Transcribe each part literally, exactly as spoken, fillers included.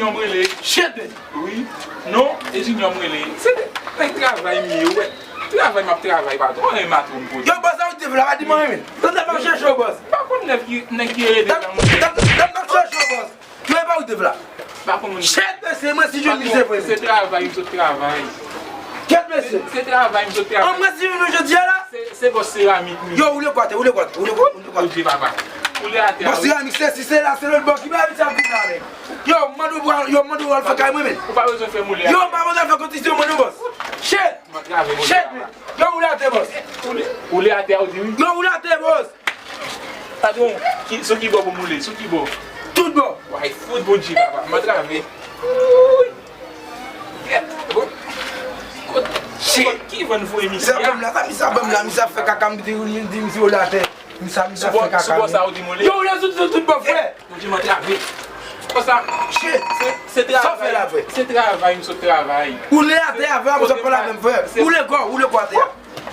Junior m rele. Shit, man. Wi. Non, e Junior m rele. Se nèg travay m ye, ou wè. Travay m ap travay, patwon. Anyen matwon m kote. Yo, bòs, sa ou te vle la, pa di mwen, men. Tande m ap chèche w, bòs. M pa konn nèg ki, nèg ki rele nan mwen. Tande m ap chèche w, bòs. Yo, e pa ou te vle la. Pa konn moun. Shit, mesye, mwen si Junior se vre. Se travay, m sot travay. Kèt, mesye. Se travay, m sot travay. An, mwen si Junior jodi a la. Se, se bòs seramik, wi. Yo, woule kwa atè, woule kwa atè, woule kwa atè. Bondye, papa. Woule atè, wi. Bòs seramik, se si se la, se lòt bò ki ba misye ap vin la, men. Yo, m mande w, yo, m mande w al fè kay mwen, men. Ou pa bezwen fè m woule atè. Yo, m pa bezwen fè kontisyon mwen, non, bòs. Shit! Shit, men. Yo, woule atè, bòs. Woule, woule atè, ou di wi. Yo, woule atè, bòs. Patwon, ki, sou ki bò pou m woule? Sou ki bò? Tout bò. Way, fout Bondye, papa. M antrave. Wouyy. Kèt. Bon. Kot, kot ki van voye misye a? Misye ap ban m la, sa misye ap ban m la, misye ap fè kaka, m di, m di misye woule atè. Misye, misye ap fè kaka. Sou bò, sou bò sa ou di m woule? Yo, woule sou, sou tout bò, frè. Bondye, m antrave. Konsa. Shit. Se, se travay. Sa w fè la, frè? Se travay, m sot travay. Woule atè a, frè, ou sot pale avè m, frè. Woule kò, woule kò atè a.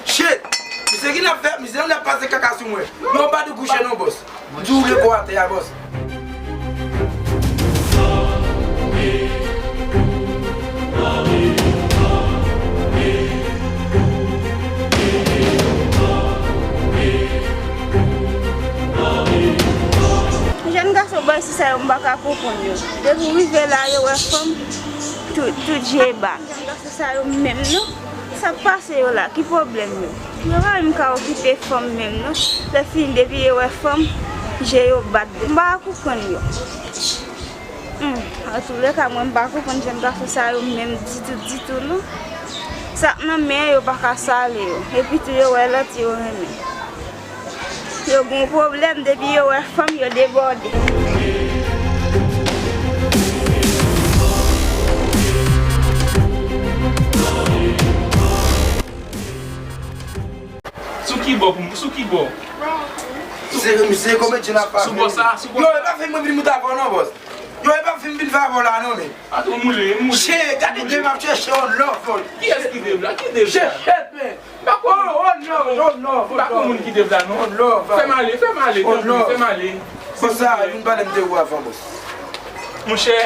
Shit! Misye ki n ap fè, misye ki n ap pase kaka sou mwen. Yo, pa de kouche non, bòs. M di woule kò atè a, bòs. Jèn gason, bòy, se sa yo m pa ka konprann yo. Depi w rive la, yo wè fanm, tout, tout je ba. Jèn gason sa yo menm non. Sa k pase yo la? Ki pwoblèm yo? Yo pa menm ka okipe fanm menm non. Lè fini depi yo wè fanm, je yo bat. M pa ka konprann yo. Hmm, antouleka, mwen m pa konprann jèn gason sa yo menm ditou, ditou non. Sa k nan men yo pa ka sale yo. Epi tou yo wè lòt yo renmen. Yo gon pwoblèm, depi yo wè fanm, yo debòde. Sou ki bò pou m, sou ki bò? Se, se konbyen ti n ap pase? Sou bò sa, sou bò sa. Yo, e pa fè mwen vin moute avè w non, bòs. Yo, e pa fè m vin fè avè w la non, men. Patwon, m woule, m woule. Che, gade de m ap chèche on love. Kiyès ki Dave la? Ki Dave la? Che, shit, man. Oh, oh, no, oh, no, oh, no. M pa konn moun ki Dave la, non. Oh, no, fè m ale, fè m ale, tanpri, fè m ale. Konsa, vin pale m de ou avan, bòs. Monchè,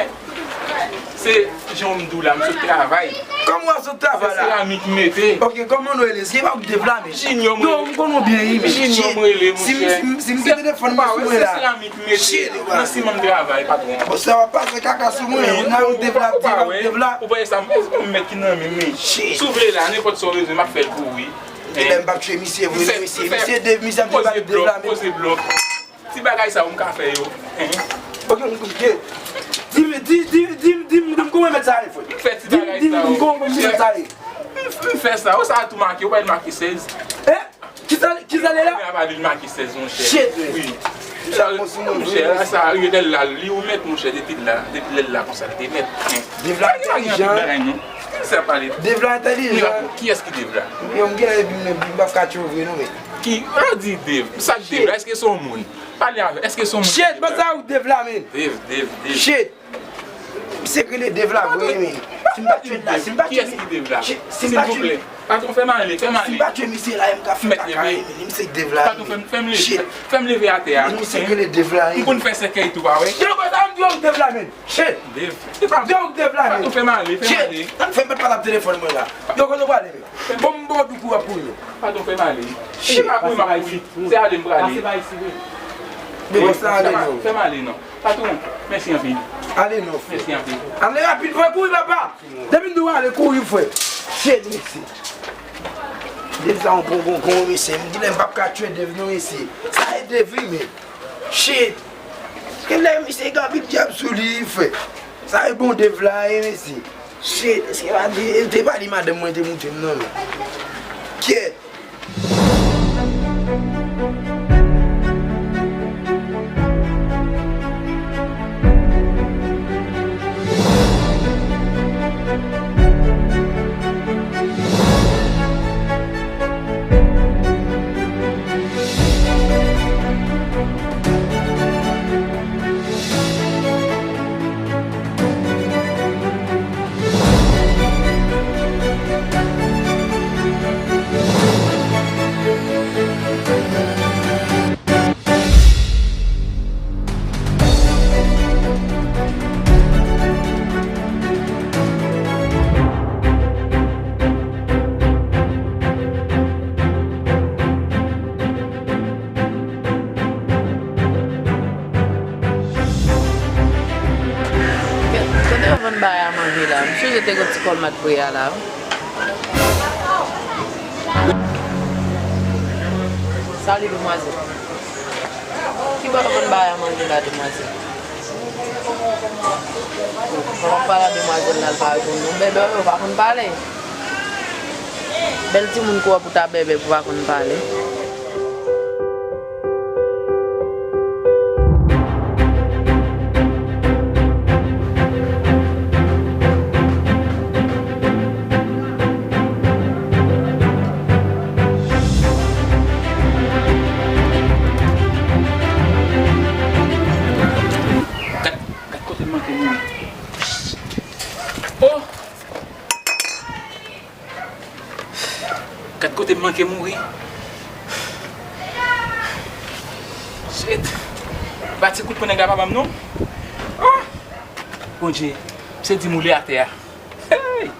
se jan m di w la, m sot travay. Kòman w ap sot travay la? Se seramik m mete. Ok, kòman w rele? Se pa ou ki Dave la, men. Junior m rele. Yo, m konn ou byen, wi, men. Junior m rele, monchè. Si m, si m, si m te telefòn mwen sou mwen la. Se seramik m mete. Nan siman m travay, patwon. Bon, sa w ap pase kaka sou mwen, ou nan ou Dave la, ou Dave la. Ou pa wè sa, m mèt ki nan men m, men. Si w vle la, nenpòt sa w bezwen, m ap fè l pou ou, wi. Genlè m p ap tchwe misye vre, non, mesye. Misye Dave, misye ap di pa Dave la, men. Poze blòf. Ti bagay sa yo m ka fè yo. Ok, ok. Di, di, di, di, di m kòman mèt sa ye, frè. M fè ti bagay sa yo. Di m kòman mèt sa ye. M, m fè sa. Ou sa a tou make, ou pa make sèz. Eh? Kisa, kisa l ye la? Premye a pa di l make sèz, monchè. Shit, wi. Wi. Sa, monchè, la sa, yo te la, li ou mèt, monchè, depi la, depi lè la, konsa, li te mèt. Dave la entèlijan. Sa pa gen anpil bagay, non. Sa pale. Dave la entèlijan. Kiyès ki Dave la? Yo, m gen epi m, m p ap ka tchwe vre, non, men. Ki, yo di Dave. Sa Dave la, èske se yon moun? Pale avè, èske se yon moun? Shit, bon, sa ou Dave la, men. Dave, Dave, Dave. Shit. Misye k rele Dave la vre, men. Si m pa tchwe la, si m pa tchwe. Kiyès ki Dave la? Si m pa tchwe. Patwon, fè m ale, fè m ale. Si m pa tchwe misye la, m ka fè kaka, men. Misye k Dave la. Patwon, fè m, fè m leve. Fè m leve atè a. Misye k rele Dave la, men. M konn fè sèkèy tou, pa wè. Yo, konsa m di w Dave la, men. Shit. Dave. Di w Dave la, men. Patwon, fè m ale, fè m ale. Shit. An fè m mèt pale ap telefòn mwen la. Yo, kote w prale, men? Bon, m ba w doukou ap kouri. Patwon, fè m ale. Shit. Se pa kouri m ap kouri. Se ale m prale. Men bòs la ale non. Fè m ale non. Patwon, mèsi anpil. Ale non, frè. Mèsi anpil. Ale rapid, frè, kouri, papa. Depi m di w ale, kouri, frè. Shit, mesye. Dave sa yon bon bon bon, mesye. M di lè m p ap ka tchwe Dave non, mesye. Sa e Dave wi, men. Shit. Genlè misye gen anpil dyab sou li, frè. Sa e bon Dave la ye, mesye. Shit, èske pa di, te pa di madanm mwen te moute m non, men. Kyèt. Kòl mat pre a la. Salut, demwazèl. Ki bò w konn bay a manje la, demwazèl? Kòman w pale a demwazèl la, l pa reponn non. Bèbè, ou pa konn pale. Bèl timoun kou w pou ta bèbè pou pa konn pale. Gad, gad kote m manke mouri. Oh! Gad kote m manke mouri. Shit. Pa ti kout pwen nèg la pa ban m non. Oh! Bondye, misye di m woule atè a. Hey!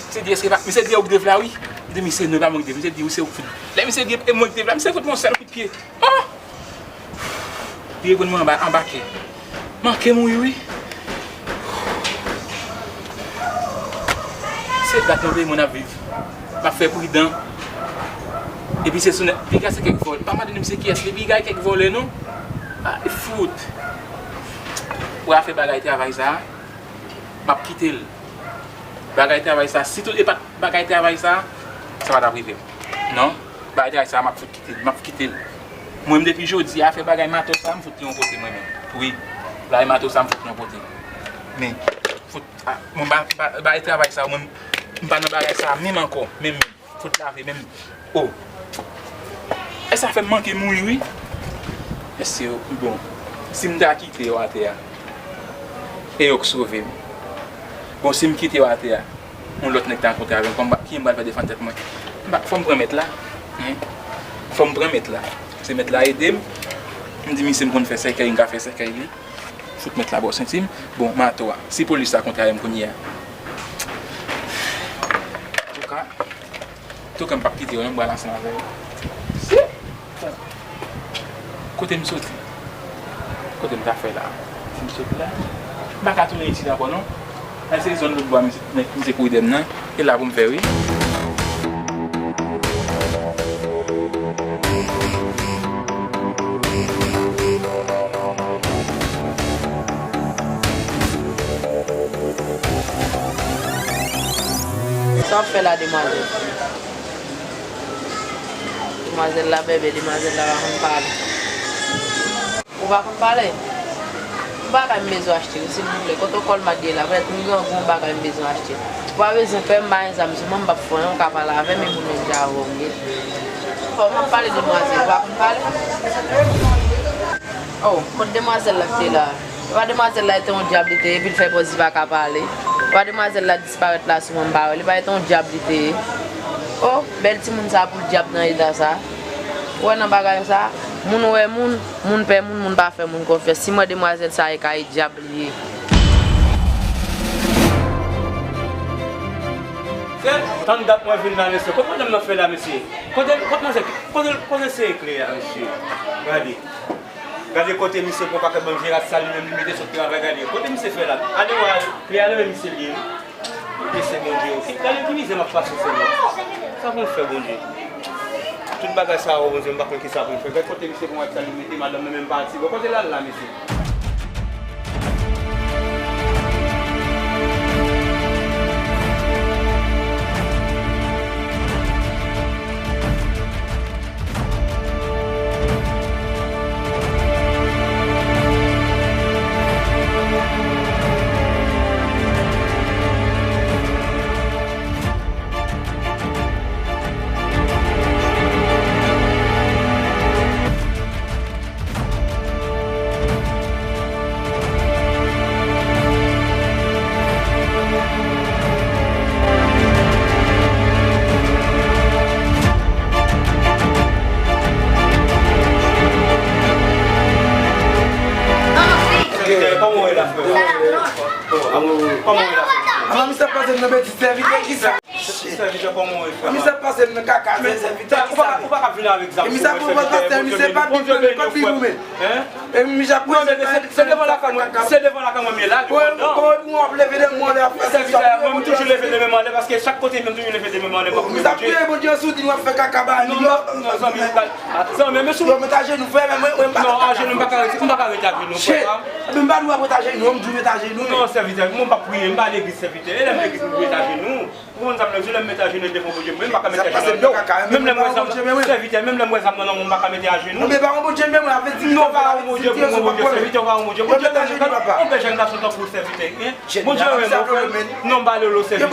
Misye di, èske pa, misye di, e ou k dev la, wi. M di, misye, non, e pa mwen k dev. Misye di, wi, se ou k fout. Lè misye di, e mwen k dev la, misye fout m yon sèl kout pye. Oh! Li reponn mwen anba, anba kè. Manke mouri, wi. Se dat nan peyi mwen ap viv. M ap fè pridan. Epi se sou nèt, piga se kèk vòlè. Pa mande m se kiyès li, piga kèk vòlè, non. A, fout. Pou afè bagay travay sa a, m ap kite l. Bagay travay sa, si tout e pa t bagay travay sa, sa pa t ap rive m. Non. Bagay travay sa, m ap fout kite l, m ap kite l. Mwen menm depi jodi a, afè bagay mato sa, m fout li yon kote mwen menm. Wi, bagay mato sa, m fout li yon kote. Men, fout, a, mwen ba, ba, bagay travay sa, mwen, m pa nan bagay sa menm ankò, menm, menm. Fout lave menm. Oh. E sa fè m manke mouri, wi. Mesye yo, bon, si m ta kite yo atè a, e yo k sove m. Bon, si m kite yo atè a, yon lòt nèg ta rankontre avè m, kòman m, kijan m pral fè defann tèt mwen? M pa, fò m pran mèt la. Hen? Fò m pran mèt la. Se mèt la ede m. M di misye m konn fè sèkèy, m ka fè sèkèy li. Fout mèt la bò senti m. Bon, mato a. Si polis la kontre avè m kounye a. Antouka, antouka m p ap kite yo non, m pral ansanm avè yo. Si. Kote m soti? Kote m ta fè la? Si m sot la, m pa ka tounen isit ankò non. Sa se zòn bout bwa misye, misye kouri dèyè m nan. E la pou m fè wi. Sa w ap fè la, demwazèl? Demwazèl la bèbè, demwazèl la pa konn pale. Ou pa konn pale? Yon bagay m bezwen achte wi, silvouplè. Kote w kòl mat ye la? Pètèt m gen yon bagay m bezwen achte. Ou pa bezwen pè, m pa gen zam sou mwen, m p ap fè anyen, ou ka pale avè m, e moun menm jan avè w m ye. Fò m ap pale, demwazèl, ou pa konn pale? Oh, kot demwazèl la k te la? E pa demwazèl la te yon dyab li te ye, epi l fè pòz li pa ka pale. E pa demwazèl la disparèt la sou mwen m pa wè l, e pa te yon dyab li te ye. Oh, bèl timoun sa pou l dyab nan eta sa. Ou wè nan bagay sa, moun wè moun, moun pè moun, moun pa fè moun konfyans. Si m wè demwazèl sa e ka e dyab li ye. Tann dat mwen vin la, mesye. Kot madanm nan fè la, mesye? Kote, kot manzè, kote, kote se ekle a, mesye? Gade. Gade kote misye pran pakèt bann vye rat sal li menm li mete sot travay, gade. Kote misye fè la? Ale wè, ale, ale men misye li ye. Mesye Bondye, ki, gade ki mizè m ap pase, Senyè. Sa pou m fè, Bondye? Tout bagay sa yo, Bondye, m pa konn kisa pou m fè. Gade kote misye pran rat sal li mete, madanm nan menm pati. Bon, kote l al la, mesye? Kòman w ye la, frè? Kòman w ye la, frè? Avan misye ap pase m nan betiz, sèvitè, kisa? Sèvitè, kòman w ye, frè? Misye ap pase m nan kaka, sèvitè, kisa? Ou pa ka vin avèk zam sou mwen, sèvitè. Misye ap pran pastè, misye pa Bib, kot Bib ou menm? Hein? E m ap prezan se devan lakay mwen, se devan lakay mwen m ye la. Bon, bon, bon, w ap leve de men w anlè, w ap fè sèvitè, mwen m toujou leve de men m anlè, paske chak kote m toujou leve de men m anlè, m ap priye Bondye. M ap priye Bondye sou di nou ap fè kaka ba li yo. Non, zanmi, zanmi, men sou. Yo, met ajenou, frè, men mwen, mwen m pa ka. Non, ajenou, m pa ka rete, m pa ka rete ajenou, frè. Shit. Epi m pa dwe ap ret ajenou, m di w met ajenou. Non, sèvitè, mwen m pa priye, m pa legliz, sèvitè. E lè m legliz, m ret ajenou. Ou konn sa m vle di, lè m met ajenou devan Bondye, mwen m pa ka met ajenou. Menm lè m wè zam, sèvitè, menm lè m wè zam nan nan men m, m pa ka mete ajenou. Non, men pa yon Bondye menm, avè di non, pa yon Bondye pou mwen, Bondye, sèvitè, pa yon Bondye. Bondye renmen, yon bèl jèn gason tankou w, sèvitè, hein? Bondye renmen w, frè. Non, m ba lolo, sèvitè.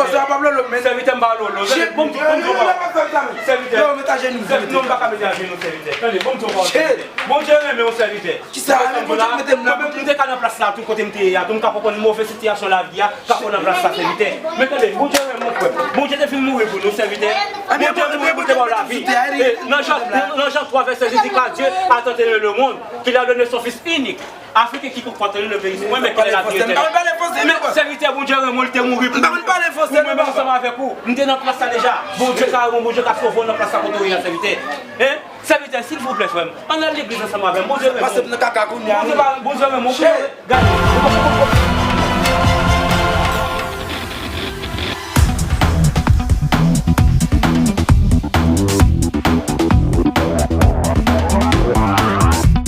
Sèvitè, m ba lolo. Bon, bon, bon, sèvitè. Non, m pa ka mete ajenou, sèvitè. Tande, bon, bon, bon, sèvitè. Bondye renmen w, sèvitè. Kisa? Mwen menm, m te ka nan plas la tou, kote m te ye a tou, m ka konprann move sitiyasyon lavi a, ka konn nan plas la, sèvitè. Men tande, Bondye renmen w, frè. Bondye te fin mouri pou nou, sèvitè. Bondye mouri pou te ba w lavi. E, nan Jan, nan Jan twa, vèsè dizuit, car Dieu a tant aimé le monde, qu'il a donné son Fils unique, afin que quiconque croit en lui ne périsse point, mais qu'il ait la vie éternelle. Men, sèvitè, Bondye renmen w, li te mouri pou mwen menm ansanm avèk ou. M te nan plas la deja. Bondye ka renmen w, Bondye ka sove w nan plas la kote w ye a, sèvitè. Hein? Sèvitè, silvouplè, frè m, ann al legliz ansanm avè m. Bondye renmen w. Pase m nan kaka kounye a, wi. Bondye pa, Bondye renmen w. Gade.